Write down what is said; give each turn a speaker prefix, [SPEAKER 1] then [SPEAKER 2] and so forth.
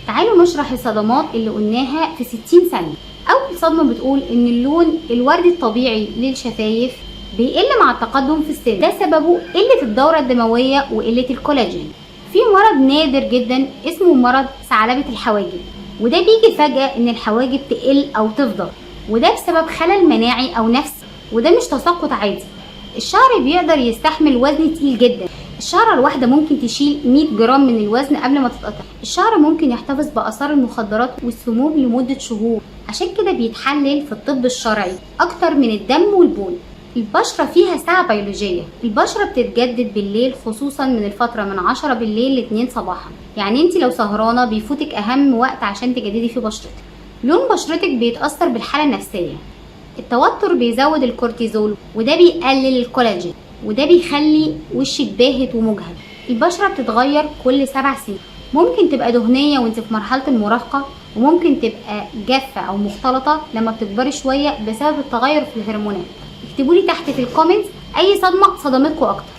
[SPEAKER 1] تعالوا نشرح الصدمات اللي قلناها في 60 ثانية. اول صدمة بتقول ان اللون الوردي الطبيعي للشفايف بيقل مع التقدم في السن، ده سببه قلة الدورة الدموية وقلة الكولاجين. في مرض نادر جدا اسمه مرض ثعلبة الحواجب، وده بيجي فجأة ان الحواجب تقل او تفضل، وده بسبب خلل مناعي او نفسي، وده مش تساقط عادي. الشعر بيقدر يستحمل وزن تقيل جدا، الشعرة الواحدة ممكن تشيل 100 جرام من الوزن قبل ما تتقطع. الشعر ممكن يحتفظ بآثار المخدرات والسموم لمدة شهور، عشان كده بيتحلل في الطب الشرعي أكتر من الدم والبول. البشرة فيها ساعة بيولوجية، البشرة بتتجدد بالليل، خصوصا من الفترة من 10 بالليل ل 2 صباحا، يعني انت لو سهرانة بيفوتك أهم وقت عشان تجددي فيه بشرتك. لون بشرتك بيتأثر بالحالة النفسية، التوتر بيزود الكورتيزول وده بيقلل الكولاجين وده بيخلي وشك باهت ومجهد. البشرة بتتغير كل 7 سنين، ممكن تبقى دهنية وانت في مرحلة المراهقة، وممكن تبقى جافة او مختلطة لما بتكبري شوية بسبب التغير في الهرمونات. اكتبولي تحت في ال comments اي صدمة صدمتكم اكتر.